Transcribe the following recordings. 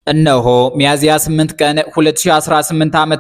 እነሆ ሚያዝያ 8 ቀን 2018 ዓ.ም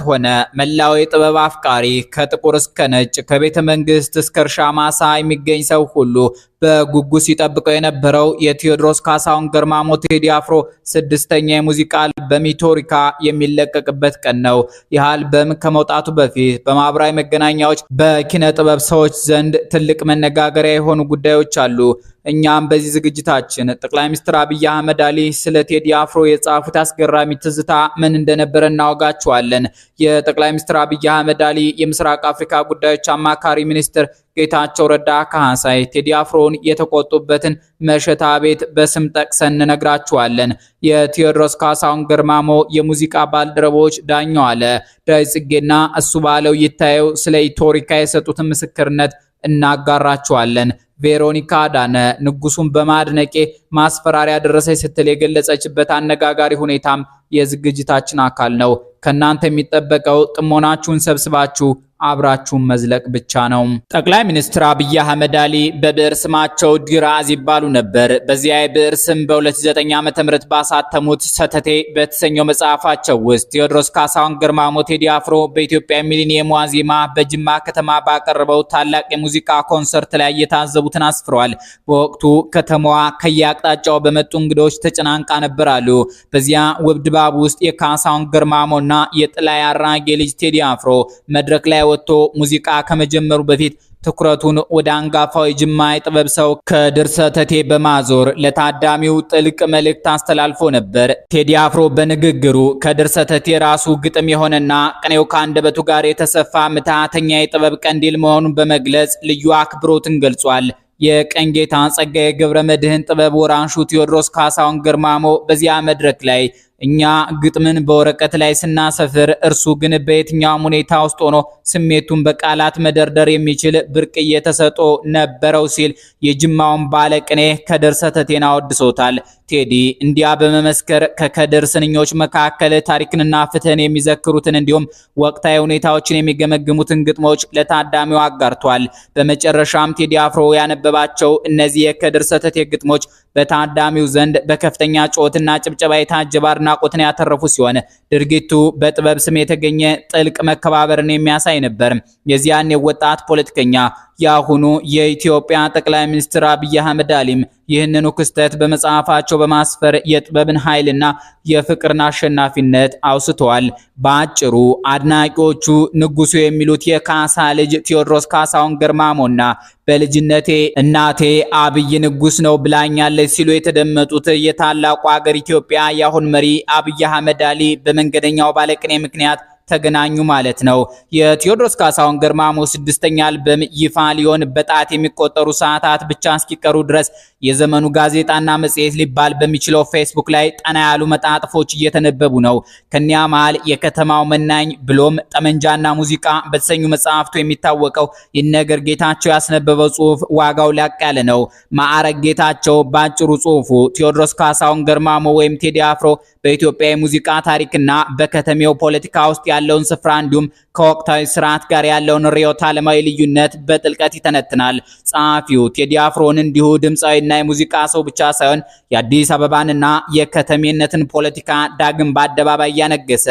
ሆነ። መላው የጥበብ አፍቃሪ ከጥቁር እስከ ነጭ፣ ከቤተ መንግስት እስከ እርሻ ማሳ የሚገኝ ሰው ሁሉ በጉጉት ሲጠብቀው የነበረው የቴዎድሮስ ካሳሁን ገርማሞ ቴዲ አፍሮ ስድስተኛ የሙዚቃ አልበም ኢቶሪካ የሚለቀቅበት ቀን ነው። ይህ አልበም ከመውጣቱ በፊት በማህበራዊ መገናኛዎች በኪነ ጥበብ ሰዎች ዘንድ ትልቅ መነጋገሪያ የሆኑ ጉዳዮች አሉ። እኛም በዚህ ዝግጅታችን ጠቅላይ ሚኒስትር አብይ አህመድ አሊ ስለ ቴዲ አፍሮ የጻፉት አስገራሚ ትዝታ ምን እንደነበረ እናወጋችኋለን። የጠቅላይ ሚኒስትር አብይ አህመድ አሊ የምስራቅ አፍሪካ ጉዳዮች አማካሪ ሚኒስትር ጌታቸው ረዳ ካህሳይ ቴዲ አፍሮን የተቆጡበትን መሸታ ቤት በስም ጠቅሰን እንነግራችኋለን። የቴዎድሮስ ካሳሁን ገርማሞ የሙዚቃ ባልደረቦች ዳኘው አለ፣ ዳዊት ጽጌና እሱ ባለው ይታየው ስለ ኢቶሪካ የሰጡትን ምስክርነት እናጋራችኋለን። ቬሮኒካ አዳነ ንጉሱን በማድነቄ ማስፈራሪያ ደረሰች ስትል የገለጸችበት አነጋጋሪ ሁኔታም የዝግጅታችን አካል ነው። ከእናንተ የሚጠበቀው ጥሞናችሁን ሰብስባችሁ አብራችሁን መዝለቅ ብቻ ነው። ጠቅላይ ሚኒስትር አብይ አህመድ አሊ በብዕር ስማቸው ዲራዝ ይባሉ ነበር። በዚያ የብዕር ስም በ2009 ዓ.ም ባሳተሙት ሰተቴ በተሰኘው መጽሐፋቸው ውስጥ ቴዎድሮስ ካሳሁን ገርማሞ ቴዲ አፍሮ በኢትዮጵያ ሚሊኒየም ዋዜማ በጅማ ከተማ ባቀረበው ታላቅ የሙዚቃ ኮንሰርት ላይ የታዘቡትን አስፍረዋል። በወቅቱ ከተማዋ ከየአቅጣጫው በመጡ እንግዶች ተጨናንቃ ነበር አሉ። በዚያ ውብ ድባብ ውስጥ የካሳሁን ገርማሞና የጥላይ አራጌ ልጅ ቴዲ አፍሮ መድረክ ላይ ወጥቶ ሙዚቃ ከመጀመሩ በፊት ትኩረቱን ወደ አንጋፋው የጅማ የጥበብ ሰው ከድር ሰተቴ በማዞር ለታዳሚው ጥልቅ መልእክት አስተላልፎ ነበር። ቴዲ አፍሮ በንግግሩ ከድር ሰተቴ ራሱ ግጥም የሆነና ቅኔው ከአንደበቱ ጋር የተሰፋ ምትሃተኛ የጥበብ ቀንዲል መሆኑን በመግለጽ ልዩ አክብሮትን ገልጿል። የቀንጌታ ጸጋዬ ገብረ መድህን ጥበብ ወራሹ ቴዎድሮስ ካሳሁን ገርማሞ በዚያ መድረክ ላይ እኛ ግጥምን በወረቀት ላይ ስናሰፍር፣ እርሱ ግን በየትኛውም ሁኔታ ውስጥ ሆኖ ስሜቱን በቃላት መደርደር የሚችል ብርቅዬ ተሰጥኦ ነበረው ሲል የጅማውን ባለቅኔ ከድር ሰተቴን አወድሶታል። ቴዲ እንዲያ በመመስከር ከከድር ስንኞች መካከል ታሪክንና ፍትህን የሚዘክሩትን እንዲሁም ወቅታዊ ሁኔታዎችን የሚገመግሙትን ግጥሞች ለታዳሚው አጋርቷል። በመጨረሻም ቴዲ አፍሮ ያነበባቸው እነዚህ የከድር ሰተቴ ግጥሞች በታዳሚው ዘንድ በከፍተኛ ጩኸትና ጭብጨባ የታጀበ አድናቆትን ያተረፉ ሲሆን ድርጊቱ በጥበብ ስም የተገኘ ጥልቅ መከባበርን የሚያሳይ ነበር። የዚያን ወጣት ፖለቲከኛ የአሁኑ የኢትዮጵያ ጠቅላይ ሚኒስትር አብይ አህመድ አሊም ይህንኑ ክስተት በመጽሐፋቸው በማስፈር የጥበብን ኃይልና የፍቅርን አሸናፊነት አውስተዋል። በአጭሩ አድናቂዎቹ ንጉሱ የሚሉት የካሳ ልጅ ቴዎድሮስ ካሳሁን ገርማሞና በልጅነቴ እናቴ አብይ ንጉስ ነው ብላኛለች ሲሉ የተደመጡት የታላቁ ሀገር ኢትዮጵያ የአሁን መሪ አብይ አህመድ አሊ በመንገደኛው ባለቅኔ ምክንያት ተገናኙ ማለት ነው። የቴዎድሮስ ካሳሁን ገርማሞ ስድስተኛ አልበም ይፋ ሊሆን በጣት የሚቆጠሩ ሰዓታት ብቻ እስኪቀሩ ድረስ የዘመኑ ጋዜጣና መጽሔት ሊባል በሚችለው ፌስቡክ ላይ ጠና ያሉ መጣጥፎች እየተነበቡ ነው። ከኒያ መሃል የከተማው መናኝ ብሎም ጠመንጃና ሙዚቃ በተሰኙ መጽሐፍቱ የሚታወቀው ይነገር ጌታቸው ያስነበበው ጽሑፍ ዋጋው ላቅ ያለ ነው። ማዕረግ ጌታቸው ባጭሩ ጽሑፉ ቴዎድሮስ ካሳሁን ገርማሞ ወይም ቴዲ አፍሮ በኢትዮጵያ የሙዚቃ ታሪክና በከተሜው ፖለቲካ ውስጥ ያለውን ስፍራ እንዲሁም ከወቅታዊ ስርዓት ጋር ያለውን ርዕዮተ ዓለማዊ ልዩነት በጥልቀት ይተነትናል። ጸሐፊው ቴዲ አፍሮን እንዲሁ ድምፃዊና የሙዚቃ ሰው ብቻ ሳይሆን የአዲስ አበባንና የከተሜነትን ፖለቲካ ዳግም በአደባባይ ያነገሰ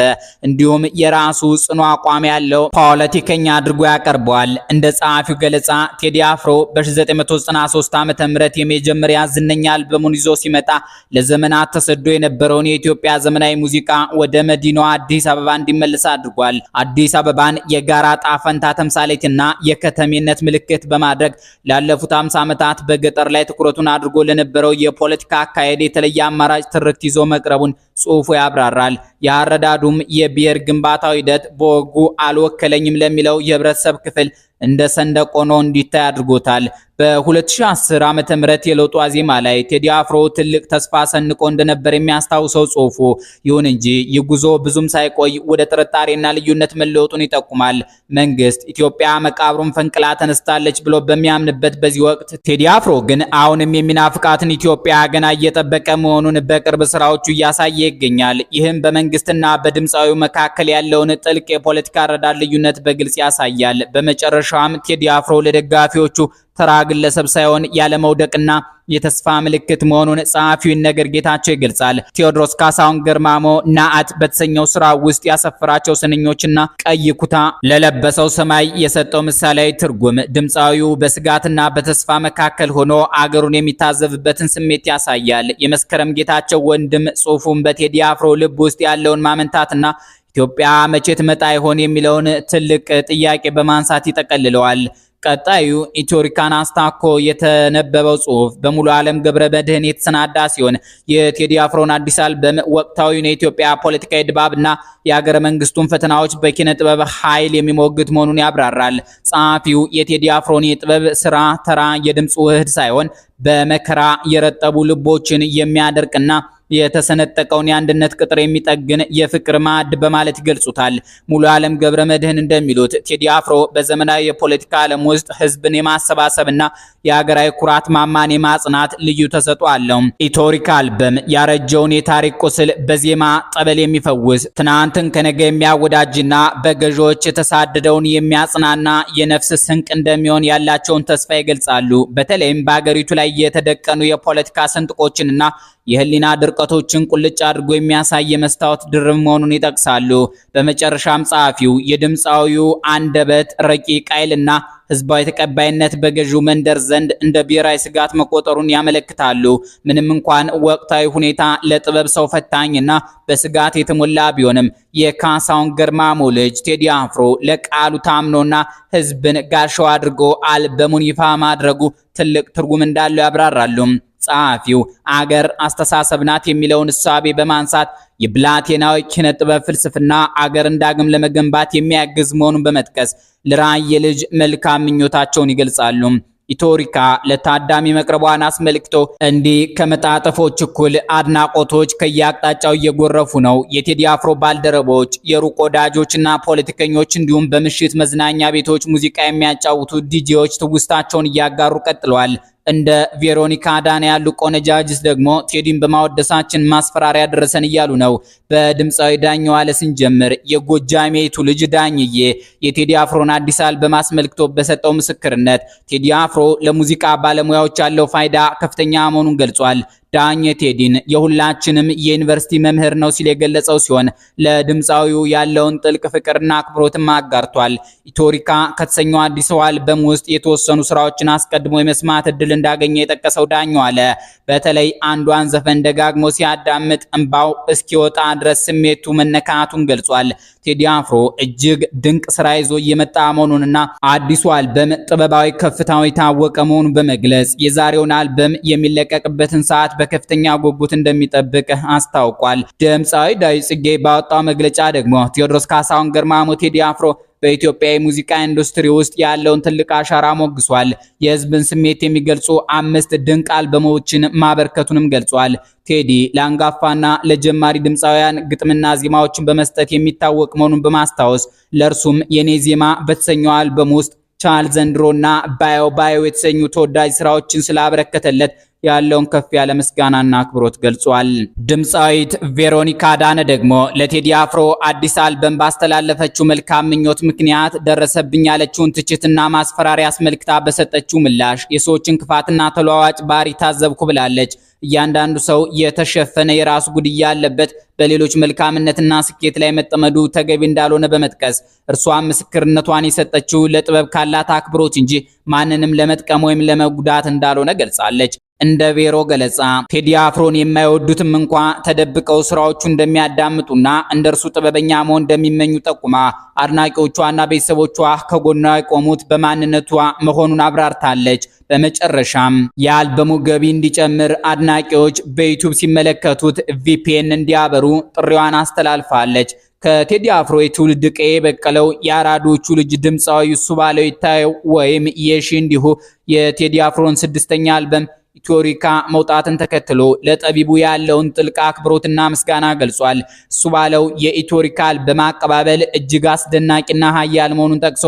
እንዲሁም የራሱ ጽኑ አቋም ያለው ፖለቲከኛ አድርጎ ያቀርበዋል። እንደ ጸሐፊው ገለጻ ቴዲ አፍሮ በ1993 ዓ.ም የመጀመሪያ ዝነኛ አልበሙን ይዞ ሲመጣ ለዘመናት ተሰዶ የነበረውን የኢትዮጵያ ዘመናዊ ሙዚቃ ወደ መዲናዋ አዲስ አበባ እንዲመለስ አድርጓል። አዲስ አበባን የጋራ ጣፈንታ ተምሳሌትና የከተሜነት ምልክት በማድረግ ላለፉት 50 ዓመታት በገጠር ላይ ትኩረቱን አድርጎ ለነበረው የፖለቲካ አካሄድ የተለየ አማራጭ ትርክት ይዞ መቅረቡን ጽሑፉ ያብራራል። የአረዳዱም የብሔር ግንባታው ሂደት በወጉ አልወከለኝም ለሚለው የህብረተሰብ ክፍል እንደ ሰንደቅ ሆኖ እንዲታይ አድርጎታል። በ2010 ዓመተ ምህረት የለውጡ ዋዜማ ላይ ቴዲ አፍሮ ትልቅ ተስፋ ሰንቆ እንደነበር የሚያስታውሰው ጽሑፉ፣ ይሁን እንጂ ይህ ጉዞ ብዙም ሳይቆይ ወደ ጥርጣሬና ልዩነት መለወጡን ይጠቁማል። መንግስት ኢትዮጵያ መቃብሩን ፈንቅላ ተነስታለች ብሎ በሚያምንበት በዚህ ወቅት ቴዲ አፍሮ ግን አሁንም የሚናፍቃትን ኢትዮጵያ ገና እየጠበቀ መሆኑን በቅርብ ስራዎቹ እያሳየ ይገኛል። ይህም በመንግስትና በድምፃዊው መካከል ያለውን ጥልቅ የፖለቲካ አረዳድ ልዩነት በግልጽ ያሳያል። በመጨረሻም ቴዲ አፍሮ ለደጋፊዎቹ ተራ ግለሰብ ሳይሆን ያለመውደቅና የተስፋ ምልክት መሆኑን ጸሐፊው ይነገር ጌታቸው ይገልጻል። ቴዎድሮስ ካሳሁን ገርማሞ ናአት በተሰኘው ስራ ውስጥ ያሰፈራቸው ስንኞችና ቀይ ኩታ ለለበሰው ሰማይ የሰጠው ምሳሌያዊ ትርጉም ድምፃዊው በስጋትና በተስፋ መካከል ሆኖ አገሩን የሚታዘብበትን ስሜት ያሳያል። የመስከረም ጌታቸው ወንድም ጽሑፉን በቴዲ አፍሮ ልብ ውስጥ ያለውን ማመንታትና ኢትዮጵያ መቼ ትመጣ ይሆን የሚለውን ትልቅ ጥያቄ በማንሳት ይጠቀልለዋል። ቀጣዩ ኢትዮሪካን አስታኮ የተነበበው ጽሑፍ በሙሉ ዓለም ገብረ መድህን የተሰናዳ ሲሆን የቴዲ አፍሮን አዲስ አልበም ወቅታዊውን የኢትዮጵያ ፖለቲካዊ ድባብና የአገረ መንግስቱን ፈተናዎች በኪነ ጥበብ ኃይል የሚሞግት መሆኑን ያብራራል። ጸሐፊው የቴዲ አፍሮን የጥበብ ስራ ተራ የድምፅ ውህድ ሳይሆን በመከራ የረጠቡ ልቦችን የሚያደርቅና የተሰነጠቀውን የአንድነት ቅጥር የሚጠግን የፍቅር ማዕድ በማለት ይገልጹታል። ሙሉ ዓለም ገብረ መድህን እንደሚሉት ቴዲ አፍሮ በዘመናዊ የፖለቲካ ዓለም ውስጥ ህዝብን የማሰባሰብና የሀገራዊ ኩራት ማማን የማጽናት ልዩ ተሰጥኦ አለው። ኢቶሪካ አልበም ያረጀውን የታሪክ ቁስል በዜማ ጠበል የሚፈውስ፣ ትናንትን ከነገ የሚያወዳጅና በገዢዎች የተሳደደውን የሚያጽናና የነፍስ ስንቅ እንደሚሆን ያላቸውን ተስፋ ይገልጻሉ። በተለይም በአገሪቱ ላይ የተደቀኑ የፖለቲካ ስንጥቆችንና የህሊና ድርቀቶችን ቁልጭ አድርጎ የሚያሳይ የመስታወት ድርብ መሆኑን ይጠቅሳሉ። በመጨረሻም ጸሐፊው የድምፃዊው አንደበት ረቂቅ ኃይልና ህዝባዊ ተቀባይነት በገዢው መንደር ዘንድ እንደ ብሔራዊ ስጋት መቆጠሩን ያመለክታሉ። ምንም እንኳን ወቅታዊ ሁኔታ ለጥበብ ሰው ፈታኝና በስጋት የተሞላ ቢሆንም የካሳሁን ገርማሞ ልጅ ቴዲ አፍሮ ለቃሉ ታምኖና ህዝብን ጋሻው አድርጎ አልበሙን ይፋ ማድረጉ ትልቅ ትርጉም እንዳለው ያብራራሉ። ጸሐፊው አገር አስተሳሰብ ናት የሚለውን እሳቤ በማንሳት የብላቴናዊ ኪነ ጥበብ ፍልስፍና አገርን ዳግም ለመገንባት የሚያግዝ መሆኑን በመጥቀስ ለራዕይ ልጅ መልካም ምኞታቸውን ይገልጻሉ። ኢቶሪካ ለታዳሚ መቅረቧን አስመልክቶ እንዲህ ከመጣጠፎች እኩል አድናቆቶች ከየአቅጣጫው እየጎረፉ ነው። የቴዲ አፍሮ ባልደረቦች፣ የሩቅ ወዳጆችና ፖለቲከኞች እንዲሁም በምሽት መዝናኛ ቤቶች ሙዚቃ የሚያጫውቱ ዲጄዎች ትውስታቸውን እያጋሩ ቀጥለዋል። እንደ ቬሮኒካ አዳነ ያሉ ቆነጃጅት ደግሞ ቴዲን በማወደሳችን ማስፈራሪያ ደረሰን እያሉ ነው። በድምፃዊ ዳኘ ዋለ ስንጀምር የጎጃሜቱ ልጅ ዳኝዬ የቴዲ አፍሮን አዲስ አልበም አስመልክቶ በሰጠው ምስክርነት ቴዲ አፍሮ ለሙዚቃ ባለሙያዎች ያለው ፋይዳ ከፍተኛ መሆኑን ገልጿል። ዳኘ ቴዲን የሁላችንም የዩኒቨርሲቲ መምህር ነው ሲል የገለጸው ሲሆን ለድምፃዊው ያለውን ጥልቅ ፍቅርና አክብሮትም አጋርቷል። ኢቶሪካ ከተሰኘው አዲስ አልበም ውስጥ የተወሰኑ ስራዎችን አስቀድሞ የመስማት እድል እንዳገኘ የጠቀሰው ዳኘ ዋለ በተለይ አንዷን ዘፈን ደጋግሞ ሲያዳምጥ እንባው እስኪወጣ ድረስ ስሜቱ መነካቱን ገልጿል። ቴዲ አፍሮ እጅግ ድንቅ ስራ ይዞ እየመጣ መሆኑንና አዲሱ አልበም ጥበባዊ ከፍታው የታወቀ መሆኑን በመግለጽ የዛሬውን አልበም የሚለቀቅበትን ሰዓት በከፍተኛ ጉጉት እንደሚጠብቅ አስታውቋል። ድምፃዊ ዳዊት ጽጌ ባወጣው መግለጫ ደግሞ ቴዎድሮስ ካሳሁን ገርማሞ ቴዲ አፍሮ በኢትዮጵያ የሙዚቃ ኢንዱስትሪ ውስጥ ያለውን ትልቅ አሻራ ሞግሷል። የሕዝብን ስሜት የሚገልጹ 5 ድንቅ አልበሞችን ማበርከቱንም ገልጿል። ቴዲ ለአንጋፋና ለጀማሪ ድምፃውያን ግጥምና ዜማዎችን በመስጠት የሚታወቅ መሆኑን በማስታወስ ለእርሱም የኔ ዜማ በተሰኘው አልበም ውስጥ ቻል ዘንድሮና ባዮ ባዮ የተሰኙ ተወዳጅ ስራዎችን ስላበረከተለት ያለውን ከፍ ያለ ምስጋናና አክብሮት ገልጿል። ድምፃዊት ቬሮኒካ አዳነ ደግሞ ለቴዲ አፍሮ አዲስ አልበም ባስተላለፈችው መልካም ምኞት ምክንያት ደረሰብኝ ያለችውን ትችትና ማስፈራሪያ አስመልክታ በሰጠችው ምላሽ የሰዎችን ክፋትና ተለዋዋጭ ባህሪ ታዘብኩ ብላለች። እያንዳንዱ ሰው የተሸፈነ የራሱ ጉድያ ያለበት በሌሎች መልካምነትና ስኬት ላይ መጠመዱ ተገቢ እንዳልሆነ በመጥቀስ እርሷም ምስክርነቷን የሰጠችው ለጥበብ ካላት አክብሮት እንጂ ማንንም ለመጥቀም ወይም ለመጉዳት እንዳልሆነ ገልጻለች። እንደ ቬሮ ገለጻ ቴዲ አፍሮን የማይወዱትም እንኳ ተደብቀው ስራዎቹ እንደሚያዳምጡና እንደርሱ ጥበበኛ መሆን እንደሚመኙ ጠቁማ አድናቂዎቿና ቤተሰቦቿ ከጎኗ የቆሙት በማንነቷ መሆኑን አብራርታለች። በመጨረሻም የአልበሙ ገቢ እንዲጨምር አድናቂዎች በዩቲዩብ ሲመለከቱት VPN እንዲያበሩ ጥሪዋን አስተላልፋለች። ከቴዲ አፍሮ የትውልድ ቀዬ የበቀለው የአራዶቹ ልጅ ድምፃዊ እሱባለው ይታየው ወይም የሺ እንዲሁ የቴዲ አፍሮን 6ኛ አልበም ኢቶሪካ መውጣትን ተከትሎ ለጠቢቡ ያለውን ጥልቅ አክብሮትና ምስጋና ገልጿል። እሱባለው የኢቶሪካ አልበም አቀባበል እጅግ አስደናቂና ኃያል መሆኑን ጠቅሶ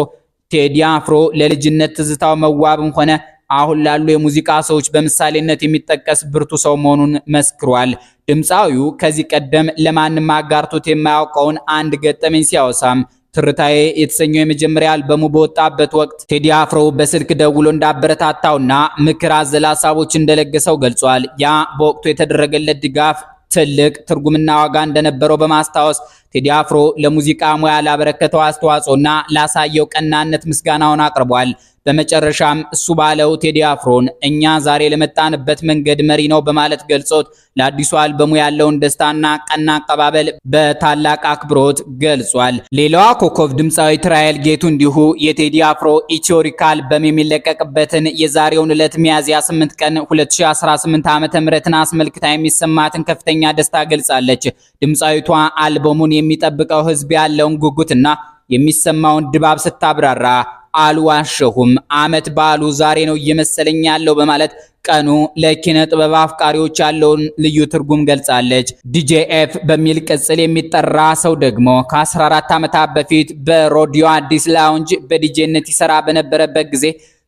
ቴዲ አፍሮ ለልጅነት ትዝታው መዋብም ሆነ አሁን ላሉ የሙዚቃ ሰዎች በምሳሌነት የሚጠቀስ ብርቱ ሰው መሆኑን መስክሯል። ድምፃዊው ከዚህ ቀደም ለማንም አጋርቶት የማያውቀውን አንድ ገጠመኝ ሲያወሳም ትርታዬ የተሰኘው የመጀመሪያ አልበሙ በወጣበት ወቅት ቴዲ አፍሮ በስልክ ደውሎ እንዳበረታታውና ምክር አዘል ሀሳቦች እንደለገሰው ገልጿል። ያ በወቅቱ የተደረገለት ድጋፍ ትልቅ ትርጉምና ዋጋ እንደነበረው በማስታወስ ቴዲ አፍሮ ለሙዚቃ ሙያ ላበረከተው አስተዋጽኦና ላሳየው ቀናነት ምስጋናውን አቅርቧል። በመጨረሻም እሱ ባለው ቴዲ አፍሮን እኛ ዛሬ ለመጣንበት መንገድ መሪ ነው በማለት ገልጾት ለአዲሱ አልበሙ ያለውን ደስታና ቀና አቀባበል በታላቅ አክብሮት ገልጿል። ሌላዋ ኮከብ ድምፃዊት ራሔል ጌቱ እንዲሁ የቴዲ አፍሮ ኢትዮሪካ አልበም የሚለቀቅበትን የዛሬውን ዕለት ሚያዝያ 8 ቀን 2018 ዓ.ም አስመልክታ የሚሰማትን ከፍተኛ ደስታ ገልጻለች። ድምፃዊቷ አልበሙን የሚጠብቀው ሕዝብ ያለውን ጉጉትና የሚሰማውን ድባብ ስታብራራ አልዋሸሁም፣ አመት በዓሉ ዛሬ ነው እየመሰለኝ ያለው በማለት ቀኑ ለኪነ ጥበብ አፍቃሪዎች ያለውን ልዩ ትርጉም ገልጻለች። ዲጄ ኤፍ በሚል ቅጽል የሚጠራ ሰው ደግሞ ከ14 ዓመታት በፊት በሮዲዮ አዲስ ላውንጅ በዲጄነት ይሰራ በነበረበት ጊዜ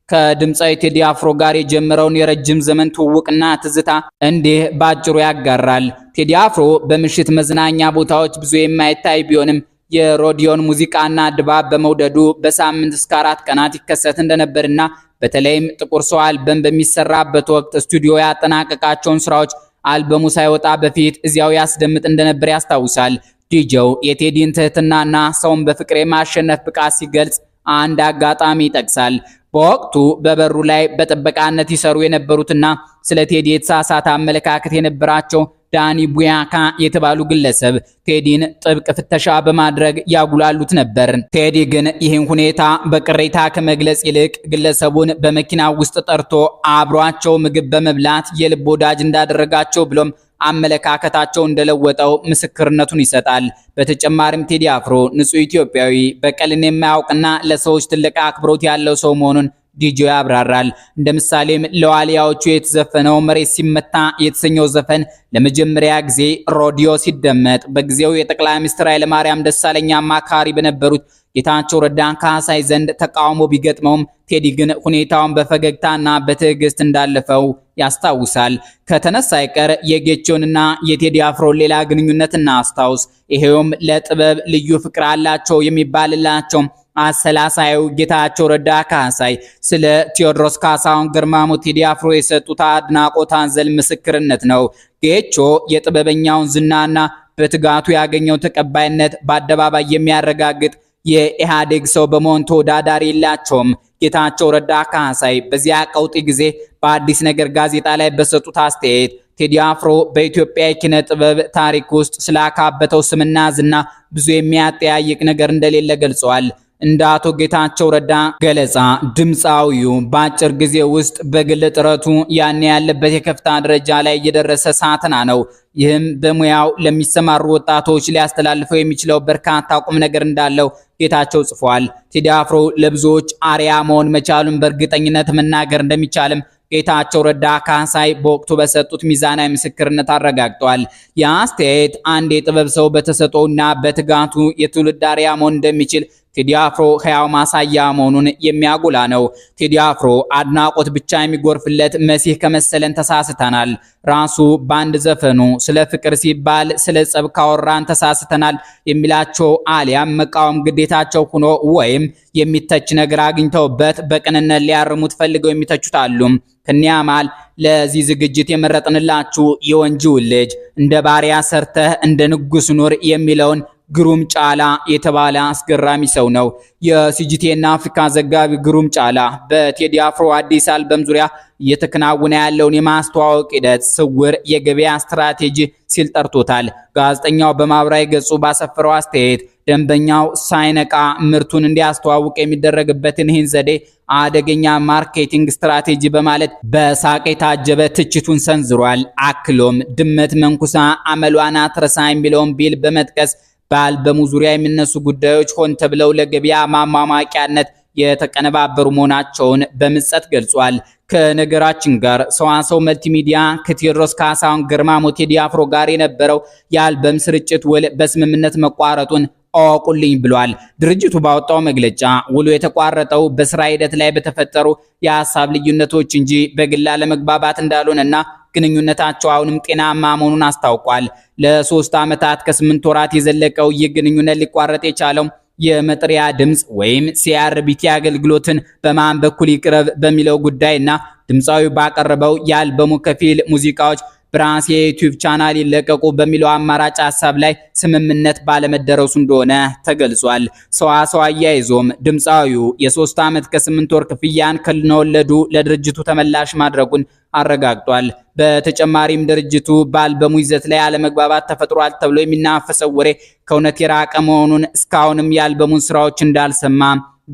ከድምፃዊ ቴዲ አፍሮ ጋር የጀመረውን የረጅም ዘመን ትውውቅና ትዝታ እንዲህ ባጭሩ ያጋራል። ቴዲ አፍሮ በምሽት መዝናኛ ቦታዎች ብዙ የማይታይ ቢሆንም የሮዲዮን ሙዚቃና ድባብ በመውደዱ በሳምንት እስከ 4 ቀናት ይከሰት እንደነበርና በተለይም ጥቁር ሰው አልበም በሚሰራበት ወቅት ስቱዲዮ ያጠናቀቃቸውን ስራዎች አልበሙ ሳይወጣ በፊት እዚያው ያስደምጥ እንደነበር ያስታውሳል። ዲጄው የቴዲን ትህትናና ሰውን በፍቅር የማሸነፍ ብቃት ሲገልጽ አንድ አጋጣሚ ይጠቅሳል። በወቅቱ በበሩ ላይ በጥበቃነት ይሰሩ የነበሩትና ስለ ቴዲ የተሳሳተ አመለካከት የነበራቸው ዳኒ ቡያካ የተባሉ ግለሰብ ቴዲን ጥብቅ ፍተሻ በማድረግ ያጉላሉት ነበር። ቴዲ ግን ይህን ሁኔታ በቅሬታ ከመግለጽ ይልቅ ግለሰቡን በመኪና ውስጥ ጠርቶ አብሯቸው ምግብ በመብላት የልብ ወዳጅ እንዳደረጋቸው ብሎም አመለካከታቸው እንደለወጠው ምስክርነቱን ይሰጣል። በተጨማሪም ቴዲ አፍሮ ንጹህ ኢትዮጵያዊ፣ በቀልን የማያውቅና ለሰዎች ትልቅ አክብሮት ያለው ሰው መሆኑን ዲጄ ያብራራል። እንደ ምሳሌም ለዋልያዎቹ የተዘፈነው መሬት ሲመታ የተሰኘው ዘፈን ለመጀመሪያ ጊዜ ሮዲዮ ሲደመጥ በጊዜው የጠቅላይ ሚኒስትር ኃይለማርያም ደሳለኝ አማካሪ በነበሩት ጌታቸው ረዳ ካሳይ ዘንድ ተቃውሞ ቢገጥመውም ቴዲ ግን ሁኔታውን በፈገግታና በትዕግስት እንዳለፈው ያስታውሳል። ከተነሳ አይቀር የጌቾንና የቴዲ አፍሮን ሌላ ግንኙነት እናስታውስ። ይሄውም ለጥበብ ልዩ ፍቅር አላቸው የሚባልላቸው አሰላሳዩ ጌታቸው ረዳ ካሳይ ስለ ቴዎድሮስ ካሳሁን ገርማሞ ቴዲ አፍሮ የሰጡት አድናቆት አዘል ምስክርነት ነው። ጌቾ የጥበበኛውን ዝናና በትጋቱ ያገኘው ተቀባይነት በአደባባይ የሚያረጋግጥ የኢህአዴግ ሰው በመሆን ተወዳዳሪ የላቸውም። ጌታቸው ረዳ ካሳይ በዚያ ቀውጢ ጊዜ በአዲስ ነገር ጋዜጣ ላይ በሰጡት አስተያየት ቴዲ አፍሮ በኢትዮጵያ የኪነ ጥበብ ታሪክ ውስጥ ስላካበተው ስምና ዝና ብዙ የሚያጠያይቅ ነገር እንደሌለ ገልጸዋል። እንደ አቶ ጌታቸው ረዳ ገለጻ ድምፃዊው በአጭር ጊዜ ውስጥ በግል ጥረቱ ያኔ ያለበት የከፍታ ደረጃ ላይ የደረሰ ሳትና ነው። ይህም በሙያው ለሚሰማሩ ወጣቶች ሊያስተላልፈው የሚችለው በርካታ ቁም ነገር እንዳለው ጌታቸው ጽፏል። ቴዲ አፍሮ ለብዙዎች አርያ መሆን መቻሉን በእርግጠኝነት መናገር እንደሚቻልም ጌታቸው ረዳ ካሳይ በወቅቱ በሰጡት ሚዛናዊ ምስክርነት አረጋግጧል። የአስተያየት አንድ የጥበብ ሰው በተሰጥኦና በትጋቱ የትውልድ አርያ መሆን እንደሚችል ቴዲ አፍሮ ሕያው ማሳያ መሆኑን የሚያጎላ ነው። ቴዲ አፍሮ አድናቆት ብቻ የሚጎርፍለት መሲህ ከመሰለን ተሳስተናል። ራሱ በአንድ ዘፈኑ ስለ ፍቅር ሲባል ስለ ጸብ ካወራን ተሳስተናል የሚላቸው አሊያም መቃወም ግዴታቸው ሆኖ ወይም የሚተች ነገር አግኝተውበት በቅንነት ሊያርሙት ፈልገው የሚተቹት አሉ። ከኒያ መሃል ለዚህ ዝግጅት የመረጥንላችሁ የወንጂውን ልጅ እንደ ባሪያ ሰርተህ እንደ ንጉስ ኑር የሚለውን ግሩም ጫላ የተባለ አስገራሚ ሰው ነው። የሲጂቲኤን አፍሪካ ዘጋቢ ግሩም ጫላ በቴዲ አፍሮ አዲስ አልበም ዙሪያ እየተከናወነ ያለውን የማስተዋወቅ ሂደት ስውር የገበያ ስትራቴጂ ሲል ጠርቶታል። ጋዜጠኛው በማህበራዊ ገጹ ባሰፈረው አስተያየት ደንበኛው ሳይነቃ ምርቱን እንዲያስተዋውቅ የሚደረግበትን ይህን ዘዴ አደገኛ marketing strategy በማለት በሳቅ የታጀበ ትችቱን ሰንዝሯል። አክሎም ድመት መንኩሳ አመሏን አትረሳ የሚለውን ብሂል በመጥቀስ በአልበሙ ዙሪያ የሚነሱ ጉዳዮች ሆን ተብለው ለገበያ ማሟሟቂያነት የተቀነባበሩ መሆናቸውን በምጸት ገልጿል። ከነገራችን ጋር ሰዋሰው መልቲሚዲያ ከቴዎድሮስ ካሳሁን ገርማሞ ቴዲ አፍሮ ጋር የነበረው የአልበም ስርጭት ውል በስምምነት መቋረጡን አወቁልኝ ብሏል። ድርጅቱ ባወጣው መግለጫ ውሉ የተቋረጠው በስራ ሂደት ላይ በተፈጠሩ የሀሳብ ልዩነቶች እንጂ በግል አለመግባባት እንዳልሆነና ግንኙነታቸው አሁንም ጤናማ መሆኑን አስታውቋል። ለ3 ዓመታት ከ8 ወራት የዘለቀው ይህ ግንኙነት ሊቋረጥ የቻለው የመጥሪያ ድምፅ ወይም ሲአርቢቲ አገልግሎትን በማን በኩል ይቅረብ በሚለው ጉዳይና ድምፃዊው ባቀረበው የአልበሙ ከፊል ሙዚቃዎች በራስ የዩቲዩብ ቻናል ይለቀቁ በሚለው አማራጭ ሀሳብ ላይ ስምምነት ባለመደረሱ እንደሆነ ተገልጿል። ሰዋሰው አያይዞም ድምፃዊው የ3 ዓመት ከ8 ወር ክፍያን ከነወለዱ ለድርጅቱ ተመላሽ ማድረጉን አረጋግጧል። በተጨማሪም ድርጅቱ በአልበሙ ይዘት ላይ አለመግባባት ተፈጥሯል ተብሎ የሚናፈሰው ወሬ ከእውነት የራቀ መሆኑን፣ እስካሁንም የአልበሙን ስራዎች እንዳልሰማ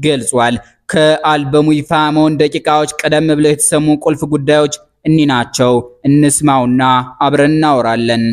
ገልጿል። ከአልበሙ ይፋ መሆን ደቂቃዎች ቀደም ብለው የተሰሙ ቁልፍ ጉዳዮች እኒ ናቸው። እንስማውና አብረን እናወራለን።